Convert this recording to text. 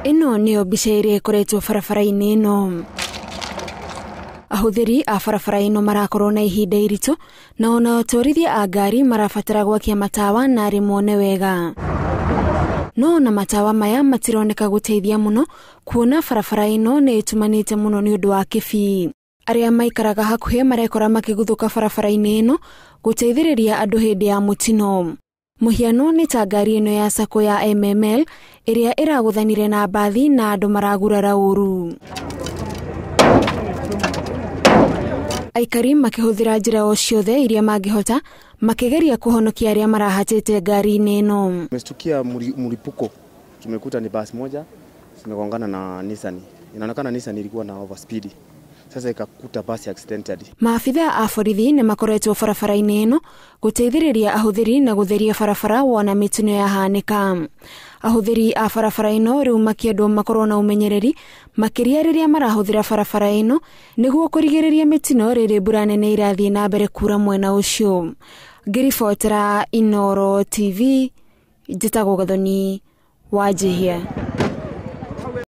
Ĩno nĩyo mbica ĩrĩa ĩkoretwo barabara-inĩ ĩno. Ahũthĩri a barabara ĩno marakorwo na ihinda iritũ na ona atwarithia a ngari marabatara gwakia matawa narĩ mone wega. No ona matawa maya matironeka gũteithia mũno kuona barabara ĩno nĩ ĩtumanĩte mũno nĩ ũndũ wa kĩbii. Arĩa maikaraga hakuhĩ marekora makĩguthũka barabara-inĩ ĩno gũteithĩrĩria andũ hĩndĩ ya mũtino. Mũhiano nĩ ta ngari ĩno ya sacco ya MML ĩrĩa ĩragũthanire na mbathi na andũ maragurara ũru. Aikari makĩhũthĩra njĩra o ciothe iria mangĩhota makĩgeria kũhonokia arĩa marahatĩte ngari-inĩ ĩno. Tumestukia mlipuko, tumekuta ni basi moja zimegongana na Nissan. Inaonekana Nissan ilikuwa na overspeed, sasa ikakuta basi accidented. Maabitha a borithi nĩ makoretwo barabara-inĩ ĩno gũteithĩrĩria ahũthĩri na gũtheria barabara wona mĩtino yahanĩka. Ahũthĩri a barabara ĩno rĩu makĩendwo makorwo na ũmenyereri makĩria rĩrĩa marahũthĩra barabara ĩno nĩguo kũrigĩrĩria mĩtino rĩrĩ mbura nene irathiĩ na mbere kura mwena ũcio. Ngĩribotera Inooro TV, njĩtagwo Gathoni Wanjihia.